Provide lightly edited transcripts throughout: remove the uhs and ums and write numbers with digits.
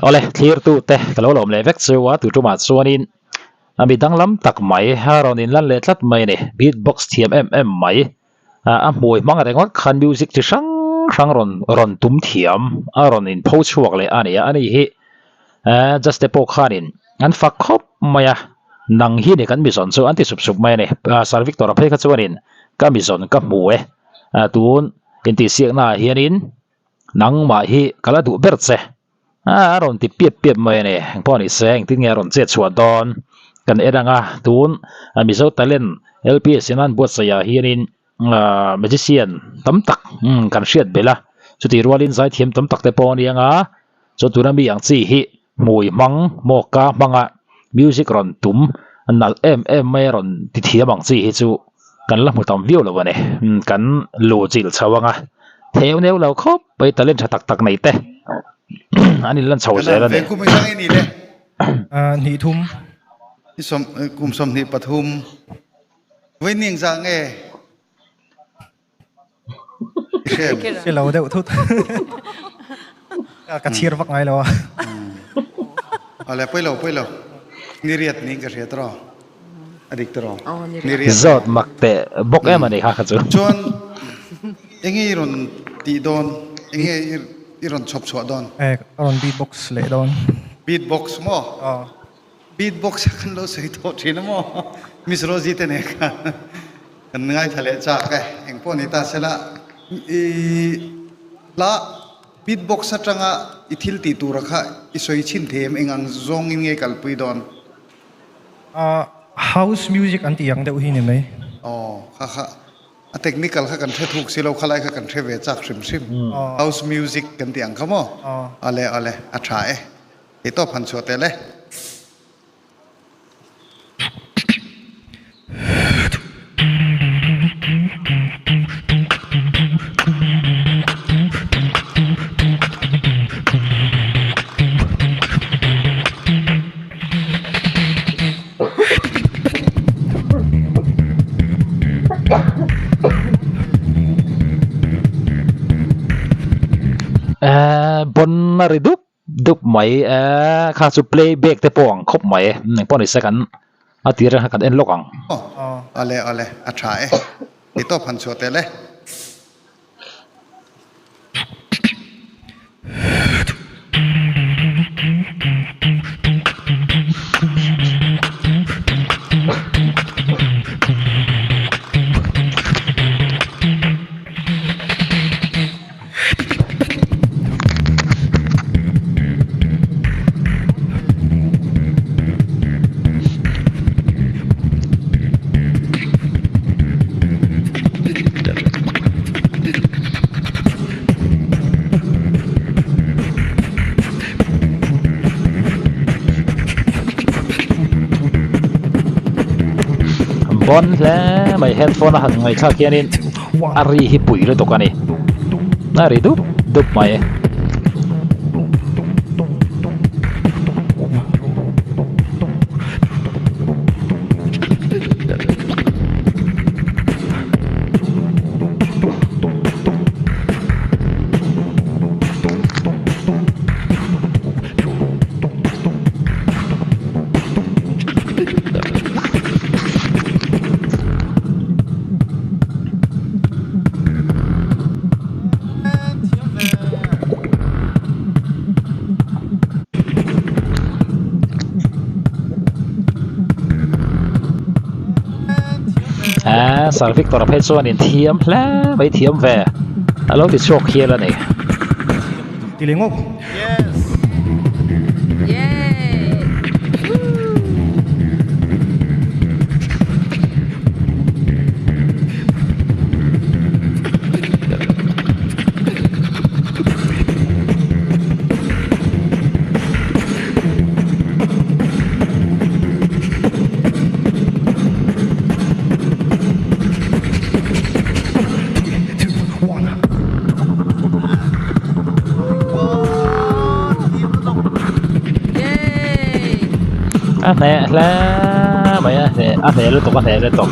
Awle thlirtu te ka lo lawm leh vek chu a tu tumah chuanin a mi danglam tak mai a rawn inlan leh tlat mai a ni beat box thiam em em mai a hmui hmang ringawt khan music chi hrang hrang rawn rawn tum thiam a rawn in pho chhuak leh a ni a ani hi eh just te pawh khanin an fak khawp mai a nang hi ni kan mi zawn chu an ti sup sup mai a ni Sir Victor a phei kha chuanin ka mi zawn ka hmu e tun intihsiakna ah hianin nangmah hi ka la duh ber che a rawn ti piap piap mai a ni engpawh ni se engtin nge a rawn chet chhuah dawn kan en ang a tun Mizo talent L_P_S in an buatsaih ah hianin ahh magician tam tak kan hriat belh a chutih rualin zaithiam tam tak te pawh a ni ang a chuan tuna mi ang chi hi hmui hmang maw ka hmanga music rawn tum nalh em em mai a rawn ti thiam ang chi hi chu kan la hmu tam viau lo a ni kan lu chilh chho ang a theu neu lo khawp mai talent tha tak tak nei te an in lan chho zel a ni. Hnih thum. Kum 23. Vawiin zah nge? Hre lo deuh thut. Ka chhir vak ngai lo a. Ale pawilo pawilo. Ni riat niin ka hria tawh. A dik tawh. Ni riat. Zawt mak teh bawk em a ni kha kha chu. Chuan enge i rawn tih dawn? Enge i rawn chhawp chhuah dawn? Eh ka rawn beatbox leh dawn. Beatbox maw? Aw. Beatbox a kan lo sawi tawh thin a maw? Miss Rosie te nen khan kan ngaithla leh chak e. Engpawh ni ta sela i hla beatbox atanga i thil tih tura kha i sawi chhin thei em? Eng ang zawngin nge kalpui dawn? House music an tih ang deuh hi ni mai. Aw kha kha a technical kha kan hre thuk si lo khalai kha kan hre ve chak hrim hrim. House music kan tih ang kha maw? Awle awle a tha e. Hei tawp han chhuah tel e. Ehh bon a ri dup dup mai ehh kha chu play back te pawh ang khawp mai engpawh ni se kan a tir reng kha kan en lawk ang. Aw ale ale a tha e ti tawp han chhuah tel e. Bon hle mai headphone a han ngaihthlak hianin a ri hi pui lutuk a ni. A ri dup dup mai. Eee Sir Victor a phei chuan in thiam hle mai thiam ve a lo ti chhuak hial a ni. Ti leh ngawk. A hneh hle mai a hneh a hneh lutuk a hneh lutuk.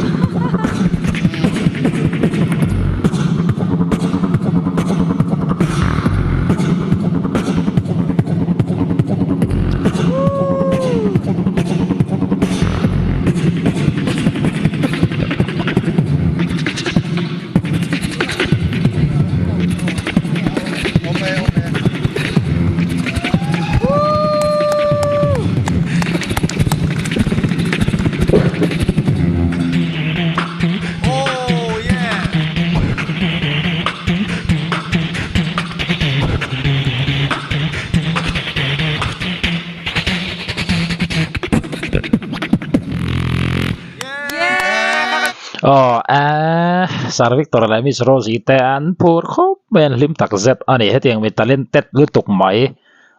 Aw eh Sir Victor leh Miss Rosie te an phur khawp mai an hlim tak zet a ni hetiang mi talented lutuk mai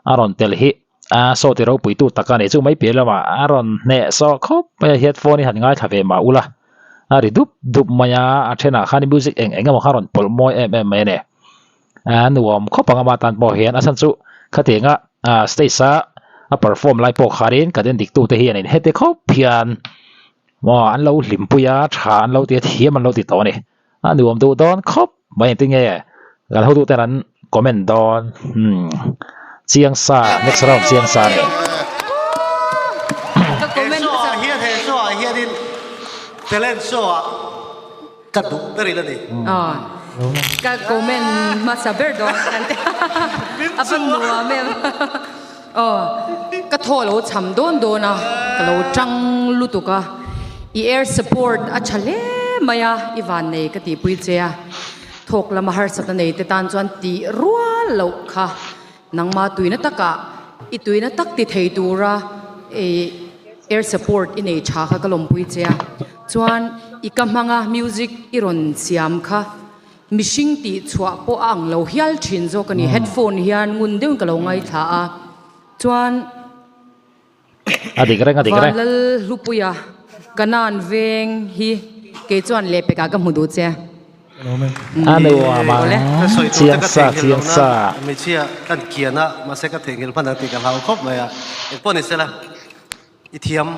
a rawn tel hi a saw ti ropui tu tak a ni chu mai piah lamah a rawn hneh sawh khawp mai a headphone hi han ngaithla ve mah ula a ri dup dup mai a a thenah khan music eng eng emaw kha a rawn pawlh mawi em em mai a ni a nuam khawp ang ama tan pawh hian a chhan chu khatianga ah stage a a perform lai pawh khanin kan en dik tute hian in heti khawp hian maw an lo hlimpui a tha an lo ti a thiam an lo ti tawh a ni a nuam duh dawn khawp mai engtin nge kan hotu ten an comment dawn umm chiang sa next round chiang sa a ni. He show ah hian he show ah hianin talent show ah Ka duh ber in a ni. Aw ka comment hmasa ber dawn kan ti a va nuam em aw ka thaw lo cham dawn dawn a ka lo tang lutuk a i air support a tha hle mai a i van nei ka tihpui che a thawk lama harsatna nei te tan chuan tih rual loh kha nangma tuina takah i tuina tak ti thei tura i air support i nei tha kha ka lawmpui che a. Chuan i ka hmanga music i rawn siam kha mihring tih chhuah pawh a ang lo hial thin zawk a ni. Headphone hian ngun deuhin ka lo ngaithla a. Chuan A dik reng a dik reng. Vanlal Hlupuia Kanan veng hi kei chuan lehpekah ka hmu duh che. A nuam ang chiang sa chiang sa. Hmeichhia kan kian a mahse ka theihnghilh hman ang tih ka hlau khawp mai a. Engpawh ni sela. I thiam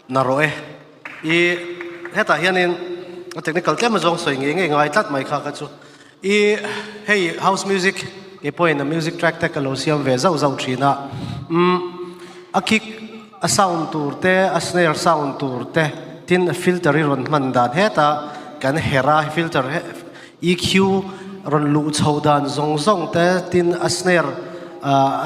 na rawh e. I hetah hianin a technical tlem azawng sawi ngei ngei ngai tlat mai kha kha chu. I hei house music kei pawhin a music track te ka lo siam ve zauh zauh thin a. Umm a kick a sound tur te a snare sound tur te tin a filter i rawn hman dan heta kan herh a filter EQ rawn luh chho dan zawng zawng te tin a snare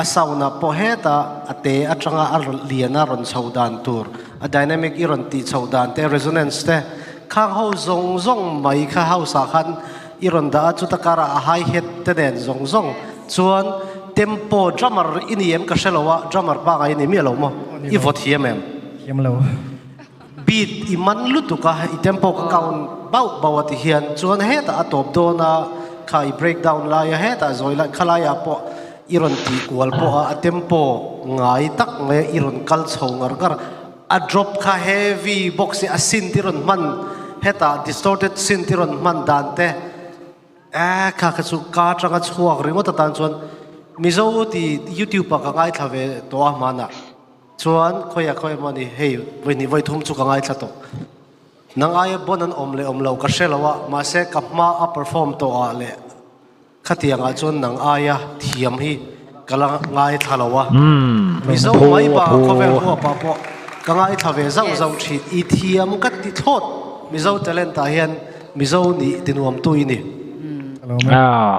a sound ah pawh hetah a te atanga a lian a rawn chho dan tur a dynamic i rawn tih chho dan te resonance te khang ho zawng zawng mai kha house ah khan i rawn dah a chuta karah a hi hat te nen zawng zawng chuan tempo drummer i ni em ka hre lo a drummer pangai i ni miah lo maw i vaw thiam em? Thiam lo. Beat i man lutuk a, i tempo ka count bauh bauh a ti hian chuan hetah a tawp dawn a, kha i break down lai a hetah zawi lai khalaiah pawh i rawn tih kual pawh a, a tempo ngai tak mai a i rawn kal chho ngar ngar a drop kha heavy bawk si a synth i rawn hman hetah distorted synth i rawn hman dan te eh kha kha chu ka atanga chhuak ringawt atan chuan Mizo ti youtube ah ka ngaithla ve tawh a hmanah. Chuan khawiah khawi emaw ni hei vawihnih vawithum chu ka ngaithla tawh. Nang aia bon an awm leh awm lo ka hre lo a, mahse ka hma a perform tawh ah leh khatiang ah chuan nang aia thiam hi ka la ngaithla lo a. Mizo mai pa khawvel huap ah pawh ka ngaithla ve zauh zauh thin. I thiam ka ti thlawt Mizo talent ah hian Mizo nih tinuamtu i ni.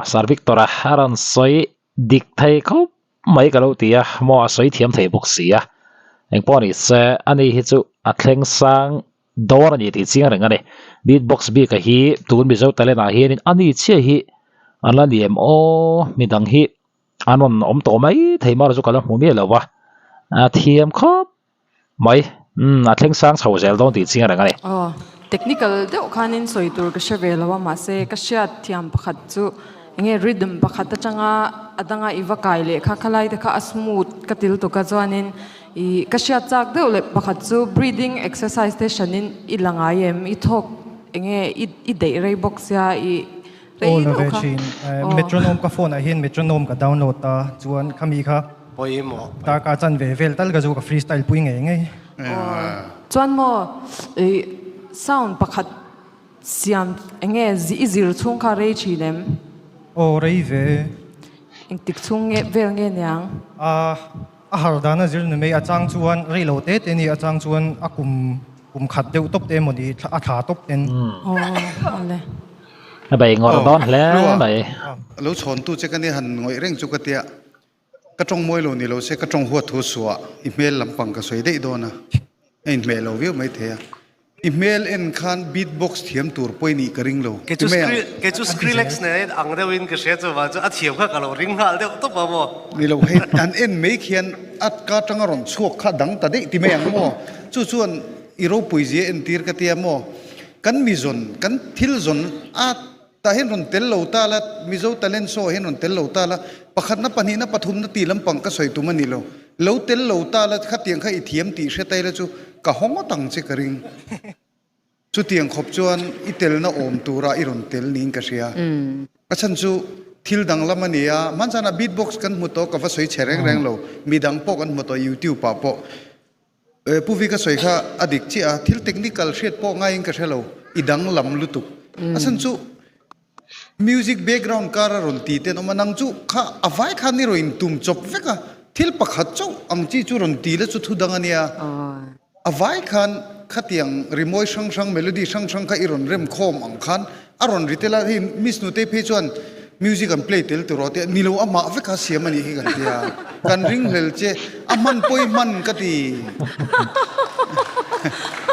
Sir Victor-a a rawn sawi dik thei khawp mai ka lo ti a, maw a sawi thiam thei bawk si a, engpawh ni se ani hi chu a thleng sang dawn a ni tih chiang reng a ni. Beat box bik a hi tun Mizo talent ah hianin ani chiah hi an la ni em aw, midang hi an rawn awm tawh mai thei marawh chu ka la hmu miah lo va, a thiam khawp Mai, umm a thleng sang chho zel dawn tih chiang reng a ni. Aw, technical deuh khanin sawi tur ka hre ve lo a, mahse ka hriat thiam pakhat chu enge rhythm pakhat atanga a danga i va kai leh kha khalai te kha a smooth ka til tuk a chuanin ih ka hriat chak deuh leh pakhat chu breathing exercise te hranin i la ngai em i thawk enge i i daih rei bawk sia i Aw la ve thin. Metronome ka phone ah hian metronome ka download ta chuan khami kha Pawimawh. Darkar chan ve vel tal ka zu ka freestyle pui ngei ngei. Chuan maw i sound pakhat siam enge i zir chhung kha rei thin em? Aw rei ve. Engtik chhung nge vel nge niang? A a har dan a zir ni mai a chang chuan rei lo te te ni a chang chuan a kum kum khat deuh tawp te emaw ni a thla tawp ten. Aw awle. A bei ngawr dawn hle mai. Lo chhawntu che ka nia han ngawih reng chu ka tia. Ka tawng mawi lo ni lo se ka tawng huat thu suah i hmel lampang ka sawi daih dawn a, a inhmeh lo viau mai thei a. I hmel en khan beat box thiam tur pawh i nih ka ring lo. Kei chu kei chu Skrillex nen ang deuh in ka hria chuvang chu a thiam kha ka lo ring nghal deuh tawp a maw. Ni lo hei an en mai khian a ka atanga rawn chhuak kha dang ta daih ti mai ang maw? Chu chuan i ropui zia entir ka tia maw? Kan mi zawn, kan thil zawn a tah hian rawn tel lo ta la, Mizo Talent Show ah hian rawn tel lo ta la, pakhatna, pahnihna, pathumna tih lampang ka sawi tum a ni lo. Lo tel lo ta la, khatiang kha i thiam tih hre ta ila chu ka haw ngawt ang che ka ring. Chutiang khawp chuan i telna awm tura i rawn tel niin ka hria. A chhan chu thil danglam a ni a, hmanzanah beatbox kan hmu tawh ka va sawi chhe reng reng lo, midang pawh kan hmu tawh youtube ah pawh. Pu Vi ka sawi kha a dik chiah a, thil technical hriat pawh ngaiin ka hre lo, i danglam lutuk. A chhan chu music background kar a rawn ti te an awm a, nang chu kha a vai khan i rawn intum chawp vek a, thil pakhat chauh ang chi chu rawn ti la chu thu dang a nia. A vai khan khatiang rimawi hrang hrang, melody hrang hrang kha i rawn rem khawm ang khan a rawn ri tel a, hei Miss Nutei phei chuan music an play tel tur aw tia, ni lo amah vek a siam a nih hi kan tia, kan ringhlel che, a hman pawi hman ka ti.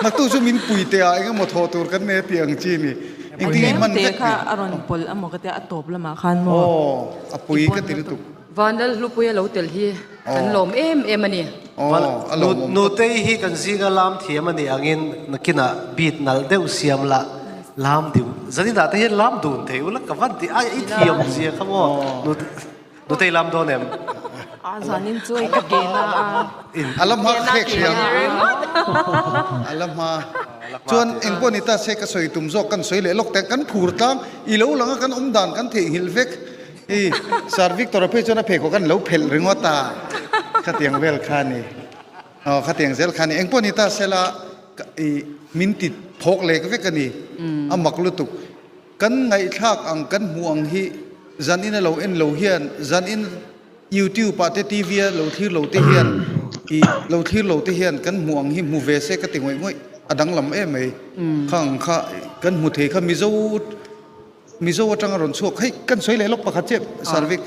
Naktu chu min pui teh ah eng emaw thawh tur kan nei a tih ang chi ni, engtin nge hman vek Tlem te kha ni. a rawn pawlh amaw ka tia, a tawp lamah khan maw. Aw, a pui ka ti lutuk. Vanlal Hlupuia lo tel hi kan lawm em em a ni. Nutei hi kan zinga lam thiam a nih angin nakinah beat nalh deuh siam lah lam deuh zaninah te hian lam dun thei ula ka van ti a i thiam zia kha maw Nutei lam dawn em? A zanin chu hei ka ke na a. A la hma khek hriam. A la hma. Chuan engpawh ni ta se ka sawi tum zawk kan sawi leh lawk teh kan phur tlang i lo lang a kan awm dan kan theihnghilh vek. I Sir Victor a phei chuan a pheikhawk an lo phelh ringawt a, khatiang vel kha a ni. Aw khatiang zel kha a ni. Engpawh ni ta sela i min ti phawk lek vek a ni. A mak lutuk. Kan ngaihthlak ang kan hmuh ang hi zan in a lo en lo hian zan in YouTube ah te TV a lo thlir lo te hian i lo thlir lo te hian kan hmuh ang hi hmu ve se ka ti ngawih ngawih. A danglam em mai. Khang kha kan hmu thei kha Mizo Mizo atanga rawn chhuak, hei kan sawi leh lawk pakhat chiah Sarvik,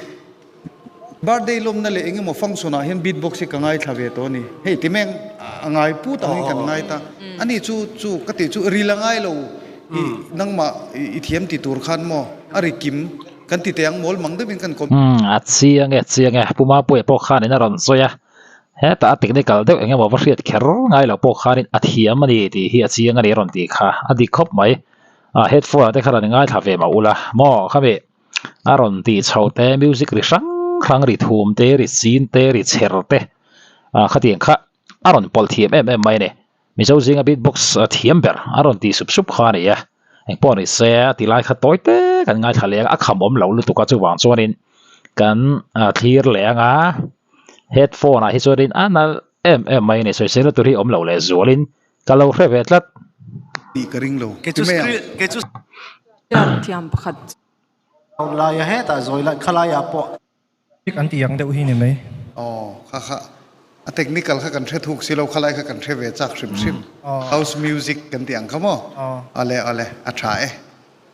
birthday lawmna leh eng emaw function ah hian beatbox hi ka ngaithla ve tawh a ni, hei ti meng a ngai put ang hi kan ngai ta, ani chu chu ka tih chu ril a ngai lo i nangmah i thiam ti tur khan maw a ri kim kan ti teh ang mawl mang deuhin kan kawm. Umm a chiang e chiang e, Pu Mapuia pawh khanin a rawn sawi a, hetah a technical deuh eng emaw va hriat kher ngai lo pawh khanin a thiam a ni tih hi a chiang a ni a rawn tih kha a dik khawp mai. Ah headphone ah te kha rawn ngaithla ve mah ula maw khami a rawn tih chho te music ri hrang hrang ri thum te ri chin te ri chher te ah khatiang kha a rawn pawlh thiam em em mai a ni mizo zinga beatbox thiam ber a rawn tih sup sup kha a ni a engpawh ni se ti lai kha tawi te kan ngaithla leh a kham awm lo lutuk a chuvang chuanin kan thlir leh anga headphone ah hi chuanin a nalh em em mai a ni sawisel na tur hi awm lo leh zualin Ka lo hre ve tlat. Tih ka ring lo. Kei chu screen kei chu. Hian thiam pakhat. Awn lai a hetah zawi lai khalai ah pawh. Pic an tih ang deuh hi ni mai. Aw kha kha a technical kha kan hre thuk si lo khalai kha kan hre ve chak hrim hrim. House music kan tih ang kha maw? Awle awle a tha e.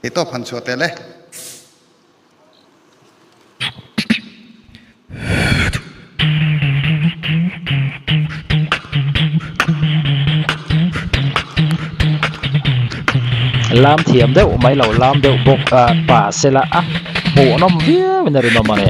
Hei tawp han chhuah teh le. Lam thiam deuh mai lo lam deuh bawk a pa sela a hmuhnawm viau in a rinawm a ni.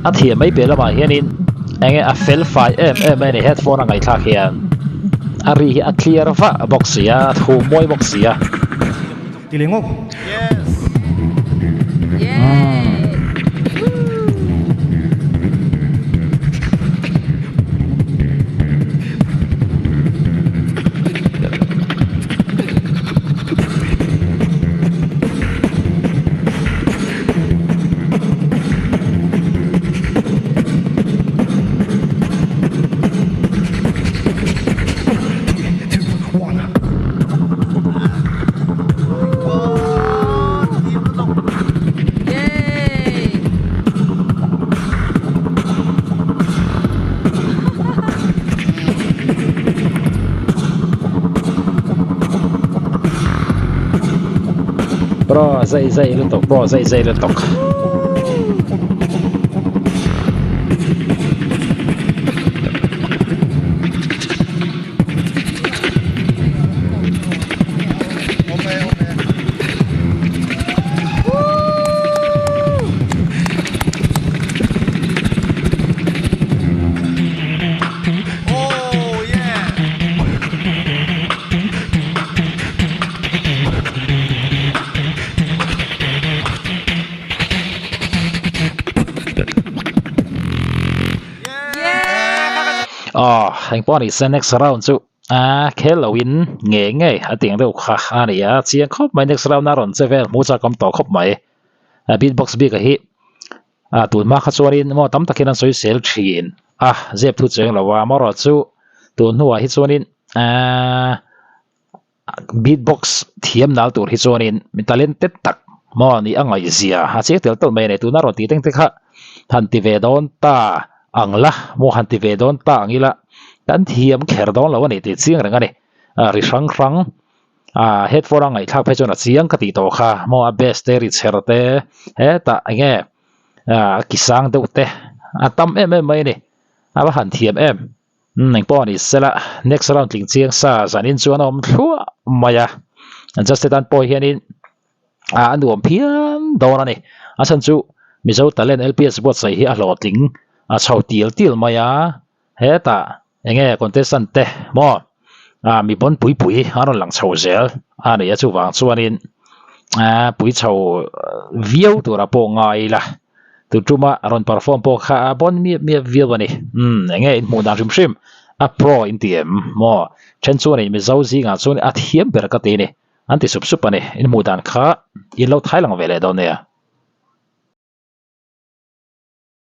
A thiam mai piah lamah hianin eng nge a fel fai em em mai a ni headphone a ngaihthlak hian a ri hi a clear vah bawk si a a thu mawi bawk si a. Ti leh ngawk. Pro zei zei lutuk pro zei zei lutuk. Aw engpawh ni se next round chu a khel lo in ngei ngei a tih ang deuh kha a ni a chiang khawp mai next round a rawn che vel hmuh chak awm tawh khawp mai a beatbox bik a hi a tun hma kha chuan in maw tam takin an sawi sel thin a zep thu cheng lo a amaherawh chu tun hnuah hi chuan in ahh Beatbox thiam nal tur hi chuanin mi talented tak maw nih a ngaihzia a chiang tel tawlh mai a ni. Tuna rawn tih teng te kha han ti ve dawn ta ang la maw han ti ve dawn ta ang ila kan thiam kher dawn lo a ni tih chiang reng a ni. Ri hrang hrang ah headphone a ngaihthlak phei chuan a chiang ka tih tawh kha maw a bass te ri chher te hetah eng nge ah a ki sang deuh te a tam em em mai a ni. A va han thiam em. Umm engpawh a ni sela next round tling chiang sa zanin chuan a awm thluah mai a just tan pawh hianin ah a nuam phian dawn a ni a chhan chu Mizo talent LPS buatsaih hi a hlawhtling a chho tial tial mai a hetah enge contestant te maw ah mi pawn pui pui a rawn lang chho zel a ni a chuvang chuanin ah pui chho viau tura pawh ngai ila. Tu tuma rawn perform pawh kha a bawn miap miap viau a ni. Umm enge in hmuh dan hrim hrim a pro in ti em maw? Then chuan in Mizo zingah chuan a thiam ber ka ti a ni. An ti sup sup a ni. In hmuh dan kha in lo thai lang ve leh dawn nia.